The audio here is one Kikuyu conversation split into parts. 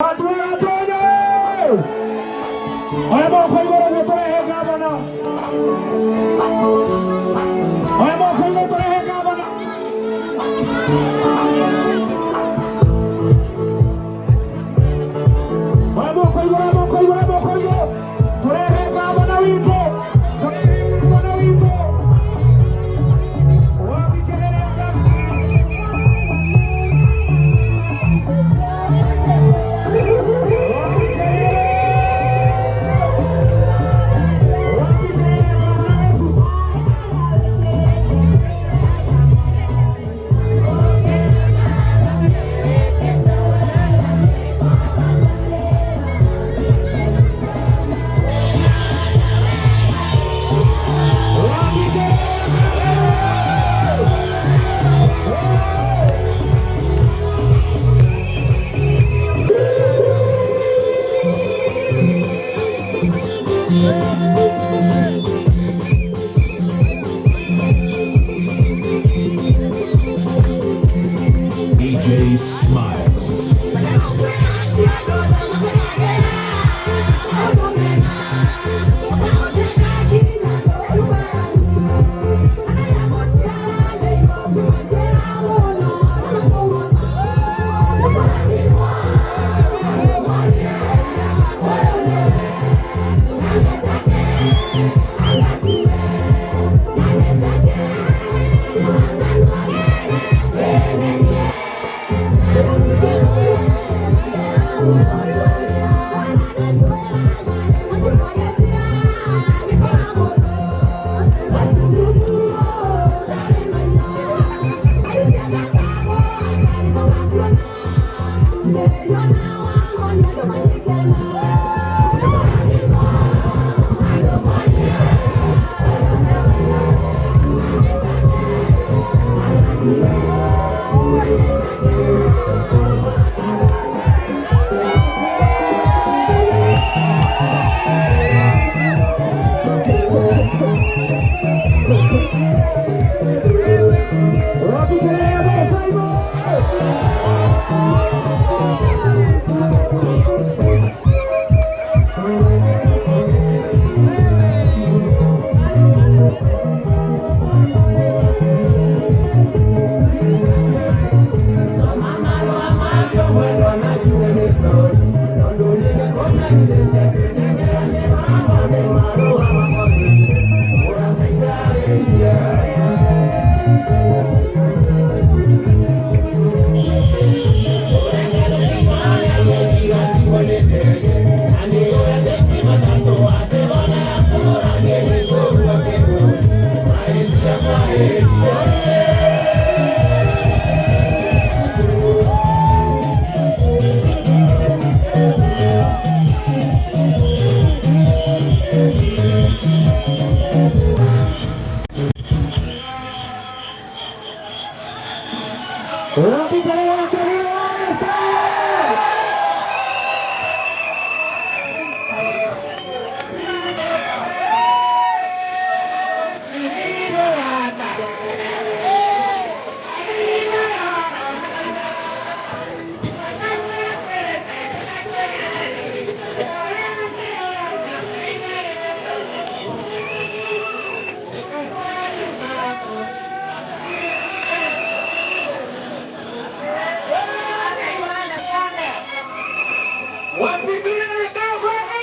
Oya moko igũrũ tũrehe gavana. Oya moko igũrũ tũrehe gavana. Oya moko igũrũ, oya moko igũrũ, oya moko igũrũ. Tũrehe gavana witũ. Tũrehe gavana witũ. Wabikerere gavana. Wabikerere gavana wetu. DJ Smile. Wabikerere moko igũrũ. Wabikerere gavana. Wabikerere gavana.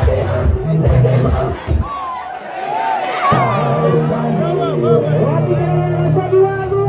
Wapi kelele ya Gachagua wangu?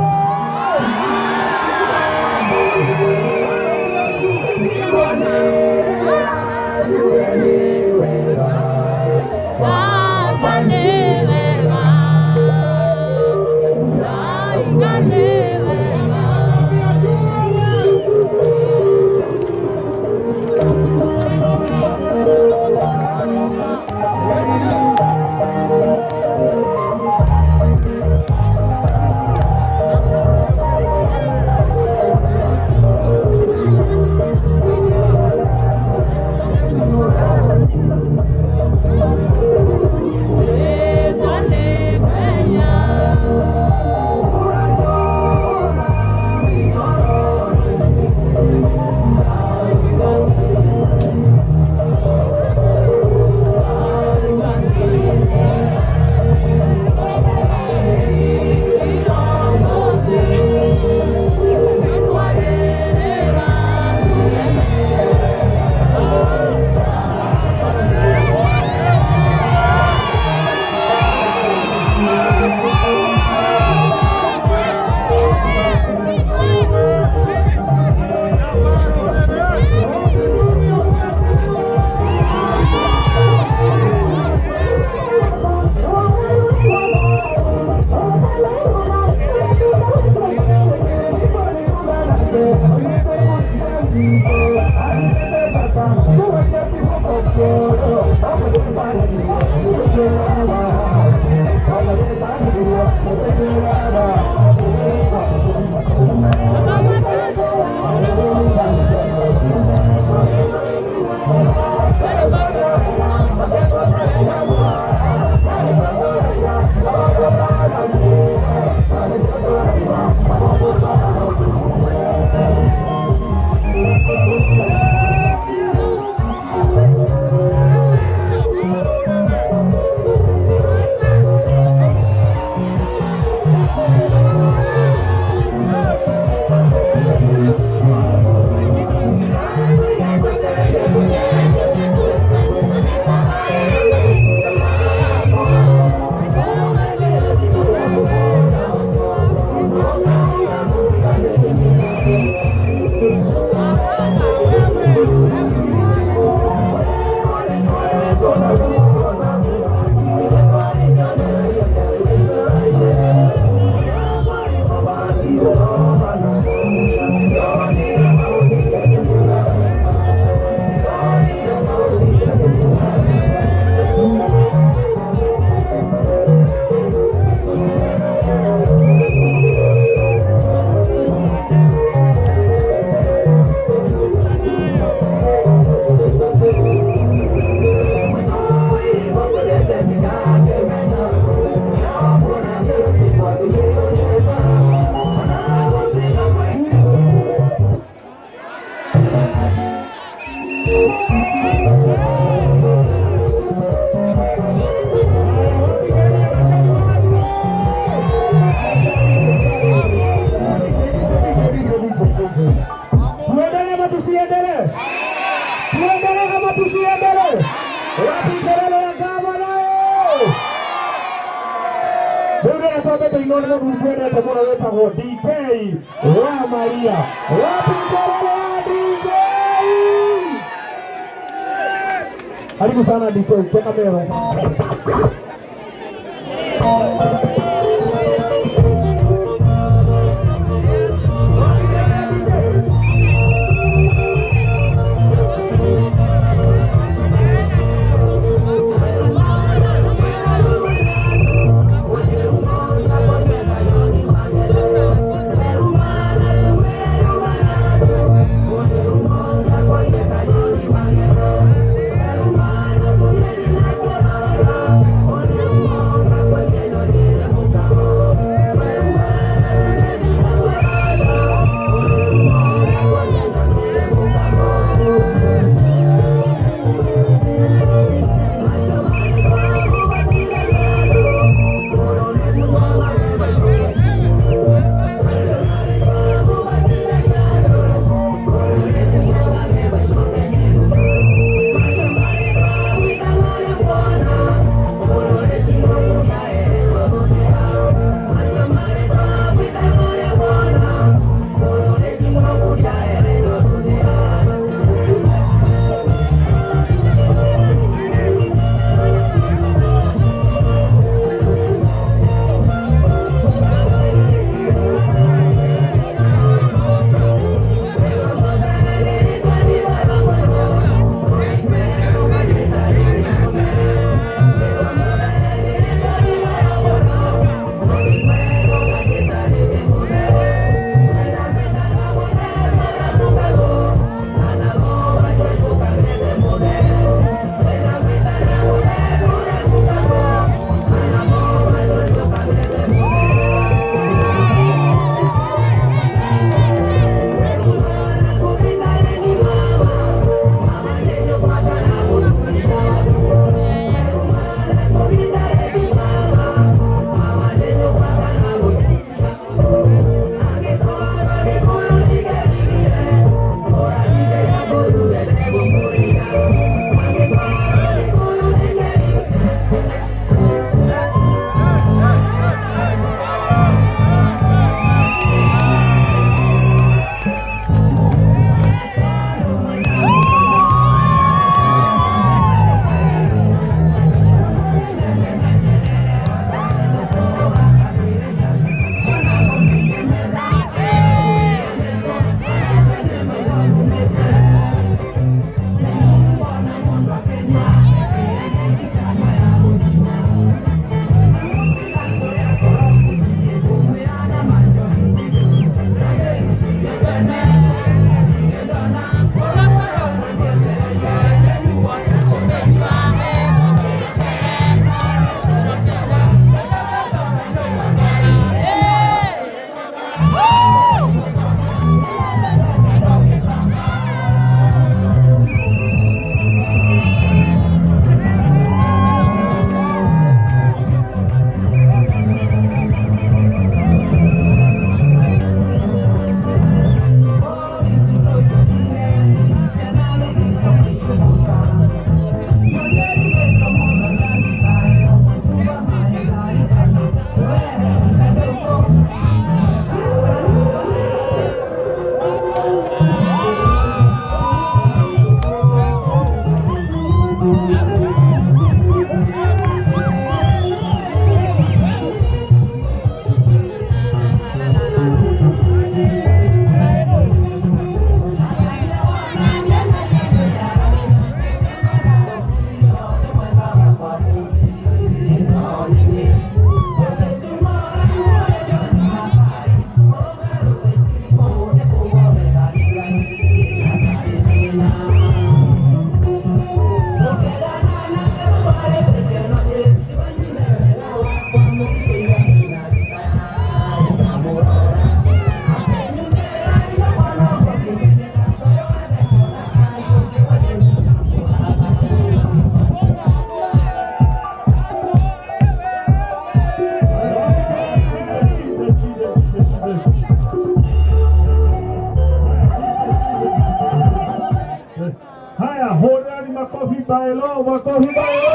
Tuendelee ama tusiendelee? Tuendelee ama tusiendelee? Wapi kelele ya gavana? Rĩu twambe tũinwo nĩ mũndũ twendete mũno wĩtagwo DK wa Maria. Wapi kelele ya DK? Karibu sana DK, cheka mbele. Thank you. Haya, hodari makofi baelo, makofi baelo.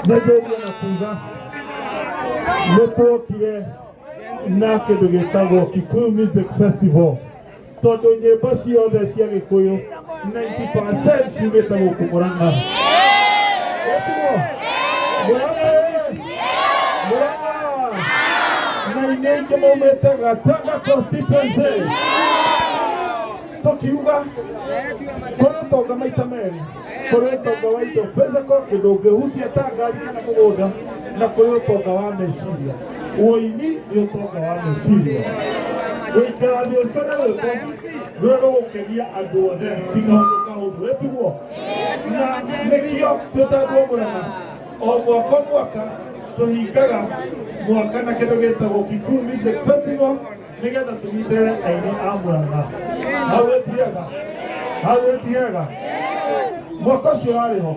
Nĩnjĩrie na kuga nĩ tuokire na kĩndũ gĩtagwo Kikuyu Music Festival tondũ nyĩmbo ciothe cia gĩkũyũ 90% ciumĩte gũkũ Mũrang'a. Ĩtiguo? Mũrang'a ĩ! Mũrang'a! Na inĩ ingĩ maumĩte Gatanga constituency tukiuga kũrĩ ũtonga maita merĩ, kũrĩ ũtonga wa indo physical, kĩndũ ũngĩhutia ta ngari kana mũgũnda, na kũrĩ ũtonga wa meciria. Ũini nĩ ũtonga wa meciria. Gũikara thĩ ũcore rwĩmbo rũrĩa rũgũkenia andũ othe ti kaũndũ kahũthũ, ĩtiguo? Na nĩkĩo twĩ ta andũ a Mũrang'a o mwaka o mwaka tũhingaga mwaka na kĩndũ gĩtagwo Kikuyu Music Festival nĩgetha tũnyitĩrĩre aini a Mũrang'a. Hau ĩtiega, hau ĩtiega. Mwaka ũcio warĩ ho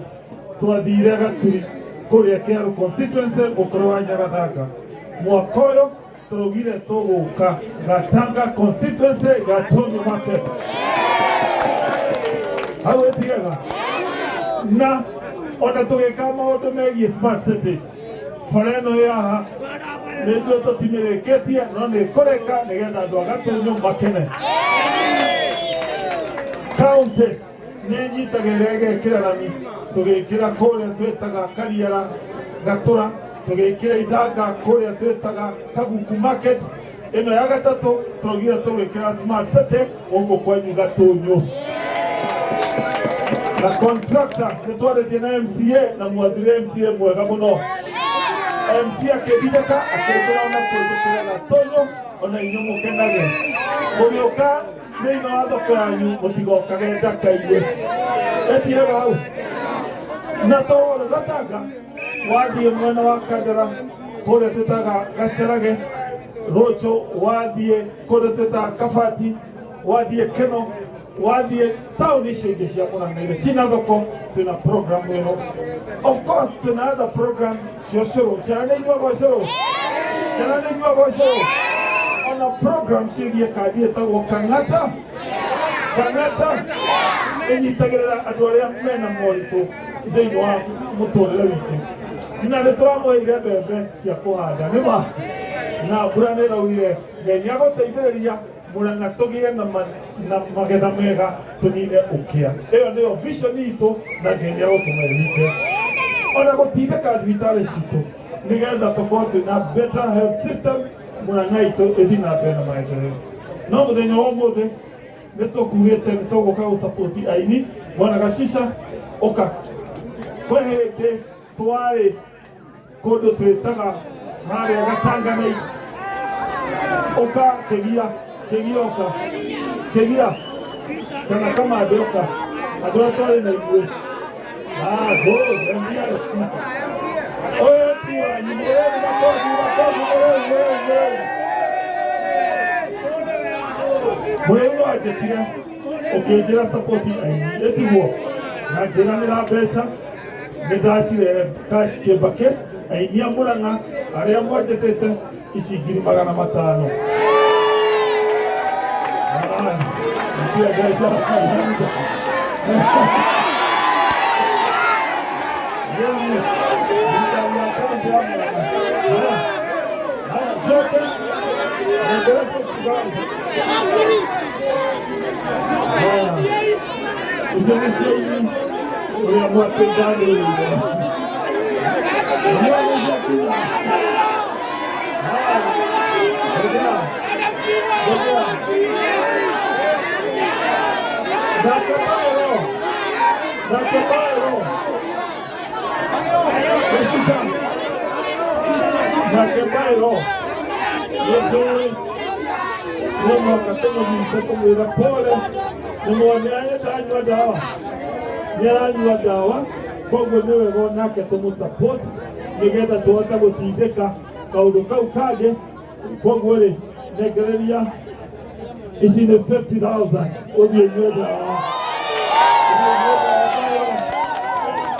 twathire Gaturi kũrĩa Kĩaru constituency mũkũrũ wa Nyagathanga. Mwaka ũyũ tũraugire tũgũka Gatanga constituency Gatundu market. Hau ĩtiega. Na ona tũgĩka maũndũ megiĩ smart city, bara ĩno ĩ haha nĩ ithuĩ tũtimĩrĩkĩtie no nĩ kũrĩka nĩgetha andũ a Gatũnyũ makene. Kaunti nĩ ĩnyitagĩrĩra ĩgekĩra rami, tũgĩkĩra kũrĩa twĩtaga Kariara Gatũra, tũgĩkĩra Ithanga kũrĩa twĩtaga Kaguku market. Ĩno ya gatatũ tũraugire tũgwĩkĩra smart city gũkũ kwanyu Gatũnyũ. Na contractor nĩ twarĩtie na MCA na mwathire MCA mwega mũno. MC akĩndindĩka akĩnjĩra ona kũnjĩkĩra Gatũnyũ ona inyuĩ mũkenage. Mũgĩũka thĩinĩ wa thoko yanyu mũtigokage ndaka-inĩ. Etiega hau. Na toro Gatanga wathiĩ mwena wa Kandara kũrĩa twĩtaga Gacarage, Rũcũ wathiĩ kũrĩa twĩtaga Kabati, wathiĩ Keno, wathiĩ taũni icio ingĩ cia Mũrang'a iria ciĩna thoko, twĩna program ĩno. Of course twĩna other program cia ũcũrũ. Ciana nĩ inyuaga ũcũrũ? Ciana nĩ inyuaga ũcũrũ? Ona program ciĩgiĩ kandi ĩtagwo Kang'ata. Kang'ata ĩnyitagĩrĩra andũ arĩa mena moritũ thĩinĩ wa mũtũrĩre witũ. Na nĩ tũramũheire mbembe cia kũhanda nĩ ma, na mbura nĩ ĩraurire. Ngai nĩ agũteithĩrĩria Mũrang'a tũgĩe na magetha mega tũnine ũkĩa. Ĩyo nĩyo vision itũ na Ngai nĩ agũtũma ĩhinge. Ona gũtindĩka thibitarĩ citũ nĩgetha tũkorwo twĩna better health system, Mũrang'a itũ ĩthiĩ na mbere na maendeleo. No mũthenya wa ũmũthĩ nĩ tũkugĩte nĩ tũgũka gũsapoti aini. Bwana Gacica, ũka. Kwĩ hĩndĩ twarĩ kũndũ twĩtaga harĩa Gatanga Night. Ũka Kĩgia, Kĩgia ũka, Kĩgia kana Kamande ũka, andũ arĩa twarĩ na ithuĩ. Ah, good, MBR. Ũyũ ti wanyu, mũrĩu, makobi, makobi, mũrĩu, mũrĩu, mũrĩu. Mũrĩu no anjĩtire ũkĩnjĩra support aini, ĩtiguo na ngĩranĩra mbeca nĩ ndacirehe cash kĩmbakĩ aini a Mũrang'a arĩa mwanjĩtĩte ici 500,000. Ah, icio mbeca. Ũrĩa mwatĩndanĩrĩire. Nake Bairo nake Bairo nĩ mwaka tũmũnyite tũmwĩre pole nĩ mwone ndanyua ndawa nĩ aranyua ndawa koguo nĩ wega onake tũmũ support nĩgetha tũhote gũtindĩka kaũndũ kau kangĩ. Koguo rĩ nengereria ici nĩ 50,000 ũthiĩ ũnyue ndawa.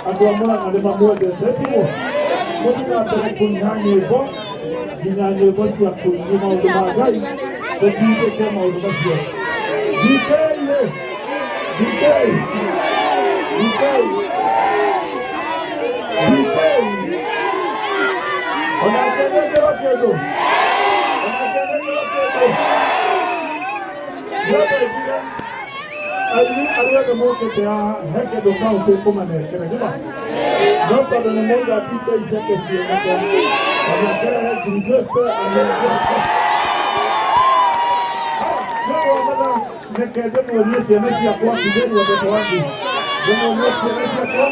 Andũ a Murang'a nĩ mamwendete tiguo mũthiĩ na mbere kũina nyĩmbo nginya nyĩmbo cia kũinio maũndũ ma Ngai tũtindĩke maũndũ macio. DK rĩ DK DK DK onake nĩngĩrwo kĩndũ onake nĩngĩrwo kĩndũ nĩndĩngire aini arĩa othe mokĩte haha he kĩndũ kaũntĩ kũmanengere nĩma no tondũ nĩ mũndũ atite iceke cienake anengerere 50,000 anengere reke ndĩmuonie ciana ciakwa kideri watoto wangu ndĩmuonie ciana ciakwa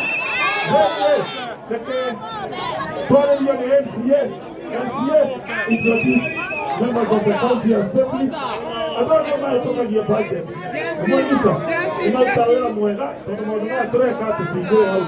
reke twarĩrio nĩ MCA. MCA introduce members of the county assembly andũ acio mahĩtũkagia budget nĩmwanyita nĩmaruta wĩra mwega tondũ maũndũ maya tũreka tũtingĩrĩ hau.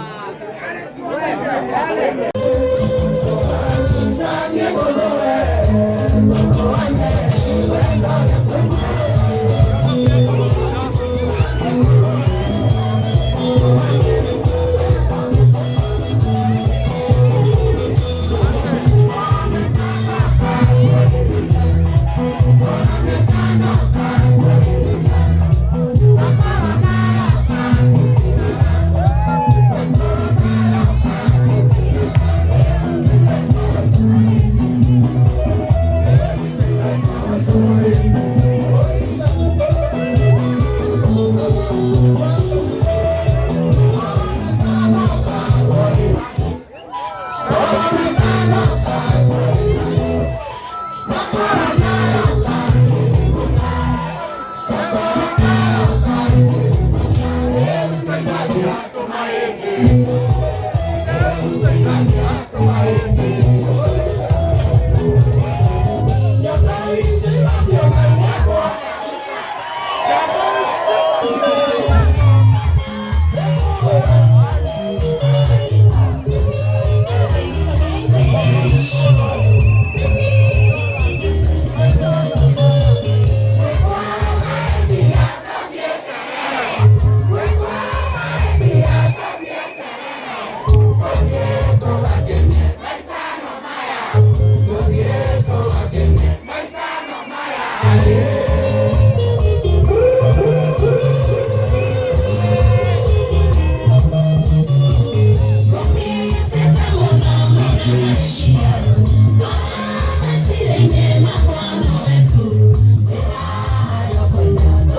DJ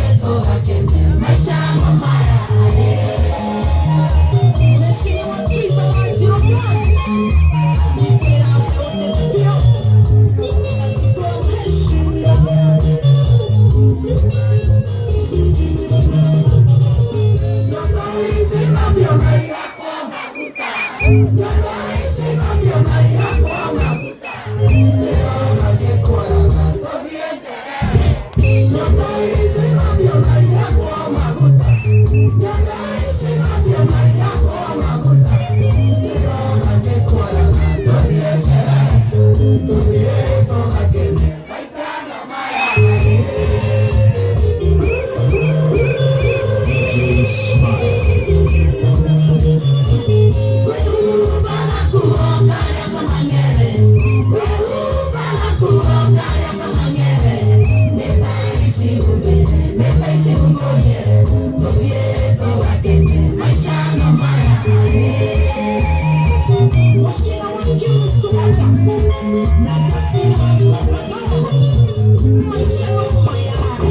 Smile. DJ Smile. DJ Smile.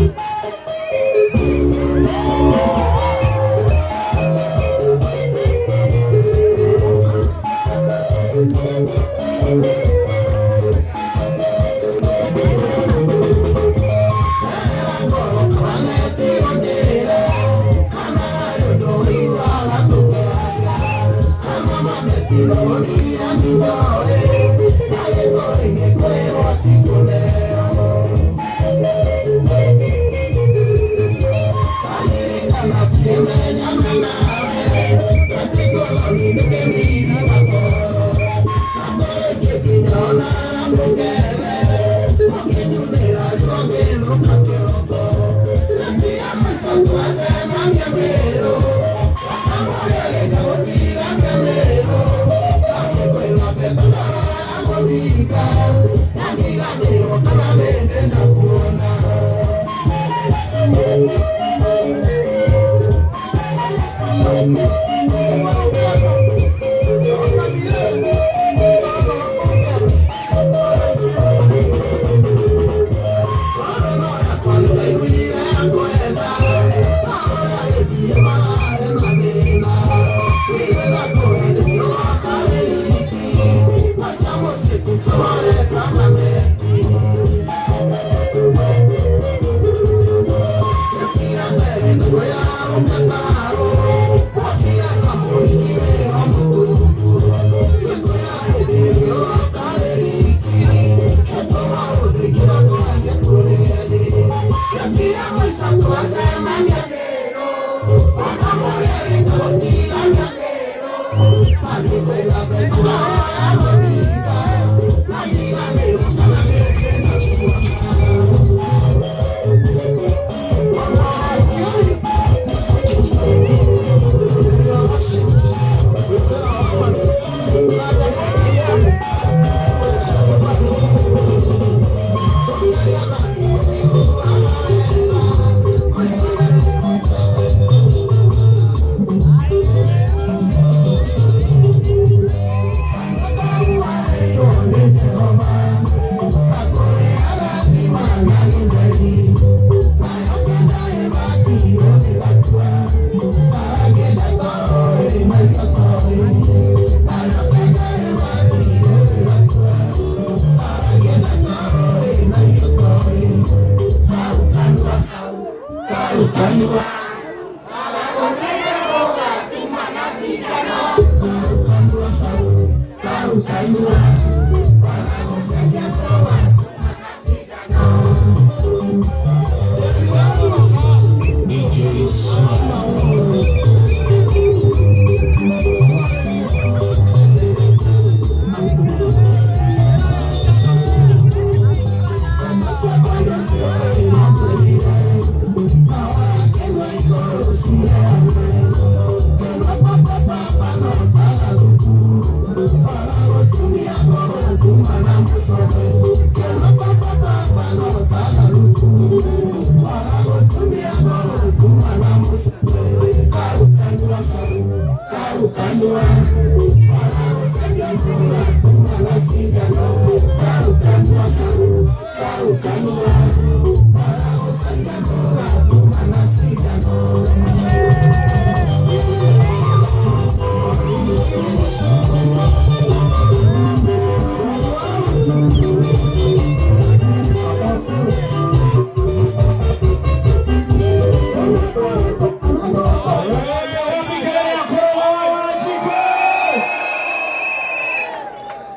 DJ Smile.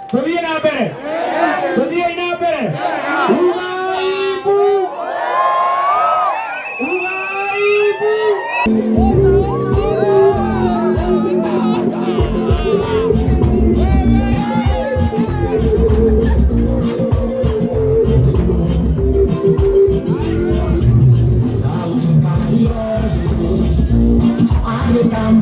Tuthie na mbere, tuthie na mbere. Ugaibu, ugaibu. African,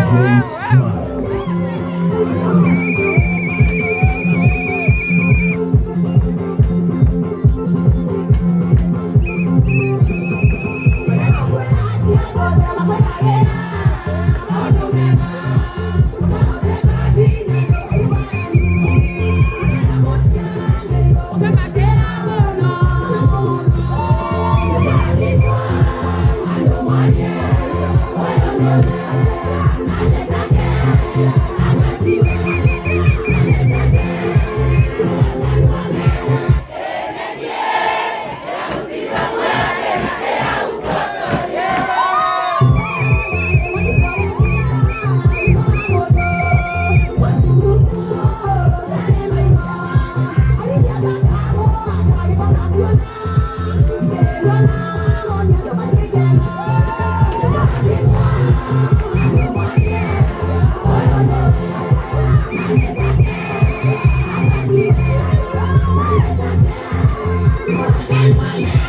DJ Smile.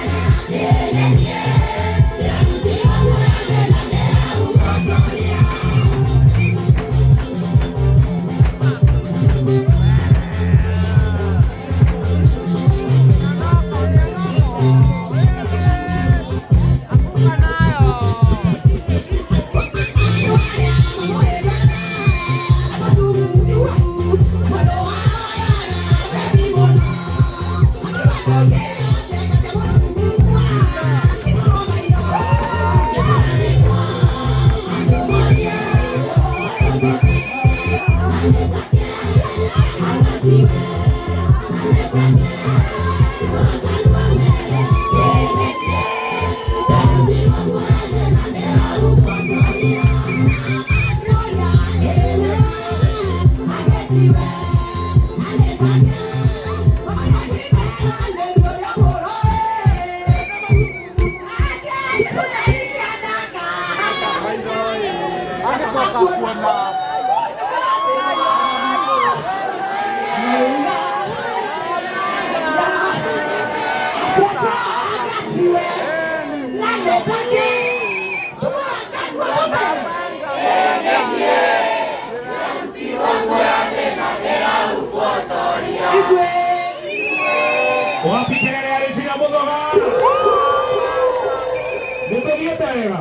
Agĩcoka kuona Wapi kelele ya Regina Muthoga? Nĩtũthiĩte wega.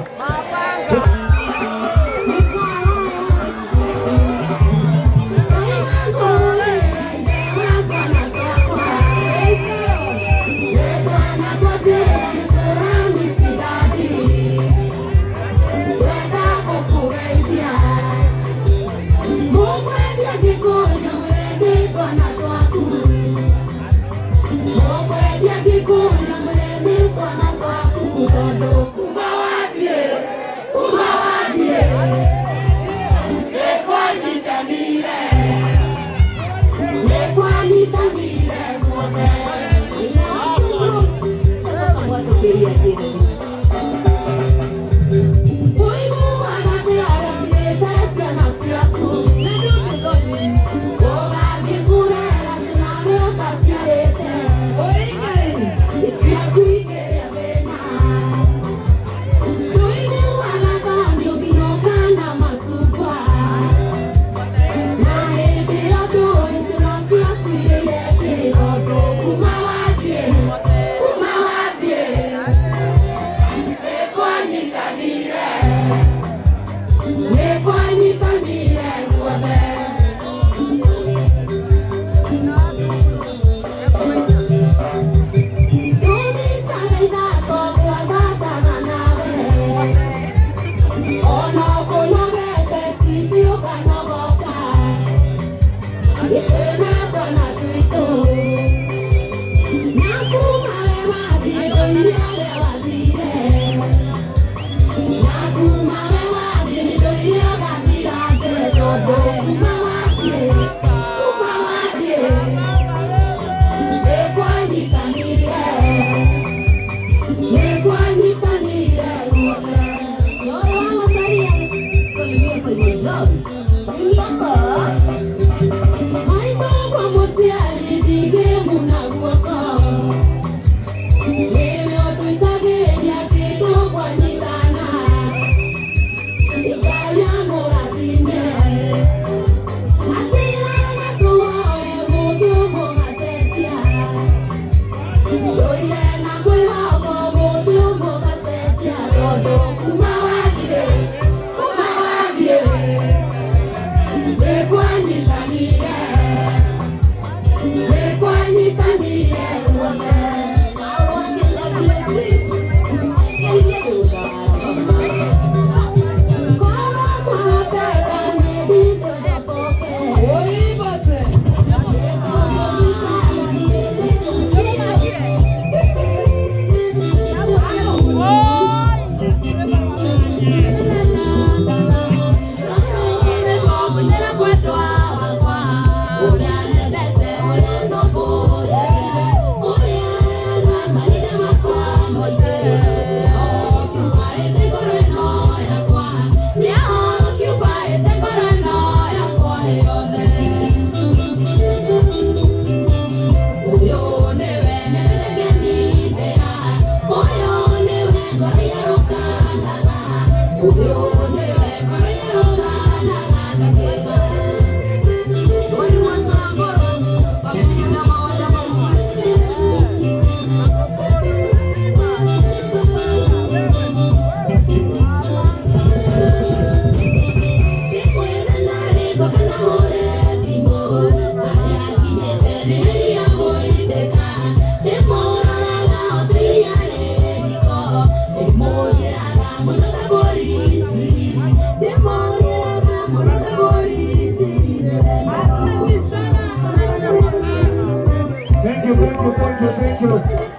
Thank you, thank you, thank you, thank you.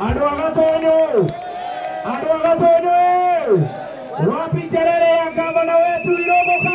Andũ a Gatonyo, andũ a Gatonyo, wapi kelele ya gavana wetu Irũngũ?